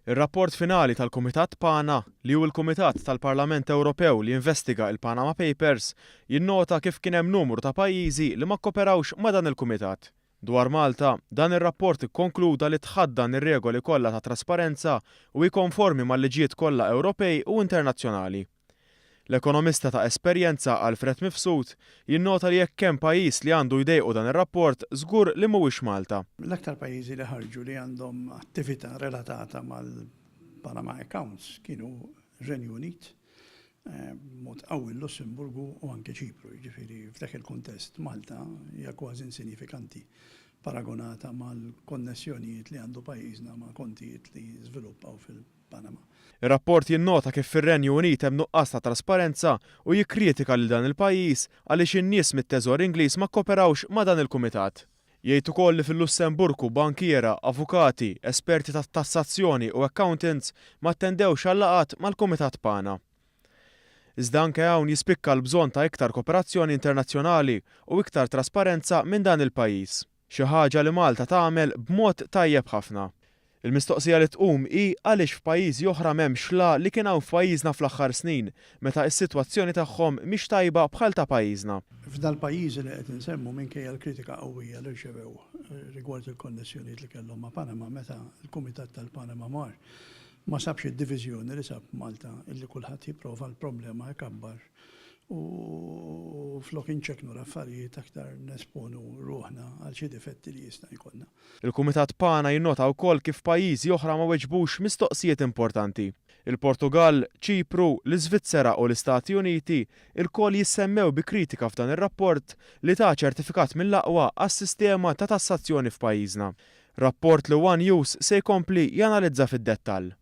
Ir-rapport finali tal-Kumitat PANA, li hu l-Kumitat tal-Parlament Ewropew li jinvestiga il-Panama Papers, jinnota kif kien hemm numru ta' pajjiżi li ma kkoperawx ma' dan il-kumitat. Dwar Malta, dan ir-rapport ikkonkluda li tħaddan ir-regoli kollha ta' trasparenza u hi konformi mal-liġijiet kollha Ewropej u internazzjonali. L-ekonomista ta' esperjenza Alfred Mifsud jinnota li jekk hemm pajjiż li għandu jdejqu dan ir-rapport żgur li mhuwiex Malta. L-aktar pajjiżi li ħarġu li għandhom attività relatata mal-Panama Accounts kienu Renju Unit, b'mod qawwi l-Lussemburgu u anke Ċipru. Jiġifieri f'dak il-kuntest Malta hija kważi insinjifikanti paragonata mal-konnessjonijiet li għandu pajjiżna ma' kontijiet li żviluppaw fil-Panama. Ir-rapport jinnota kif fir-Renju Unit hemm nuqqas ta' trasparenza u jikkritika lil dan il-pajjiż għaliex in-nies mit-Teżor Ingliż ma kkoperawx ma' dan il-kumitat. Jgħid ukoll li fil-Lussemburgu bankiera, avukati, esperti tat-tassazzjoni u accountants ma attendewx għal-laqgħat mal-Kumitat PANA. Iżda anke hawn jispikka l-bżonn ta' iktar kooperazzjoni internazzjonali u iktar trasparenza minn dan il-pajjiż. Xi ħaġa li Malta tagħmel b'mod tajjeb ħafna. Il-mistoqsija li tqum hi għaliex f'pajjiżi oħra m'hemmx la li kien hawn f'pajjiżna fl-aħħar snin meta s-sitwazzjoni tagħhom mhix tajba bħal ta' pajjiżna. F'dal-pajjiżi li qed insemmu minkejja l-kritika qawwija li rċevew rigward il-konnessjonijiet li kellhom ma' Panama meta l-Kumitat tal-Panama mar ma sabx id-diviżjoni li sab Malta illi kulħadd jipprova l-problema jkabbar u flok inċekknu l-affarijiet aktar nesponu ruħna għal xi difetti li jista' jkollna. Il-Kumitat PANA jinnota wkoll kif pajjiżi oħra ma weġbux mistoqsijiet importanti. Il-Portugall, Ċipru, l-Iżvizzera u l-Istati Uniti lkoll jissemmew bi kritika f'dan ir-rapport li ta ċertifikat mill-aqwa għas-sistema ta' tassazzjoni f'pajjiżna. Rapport li one News se jkompli janalizza fid-dettall.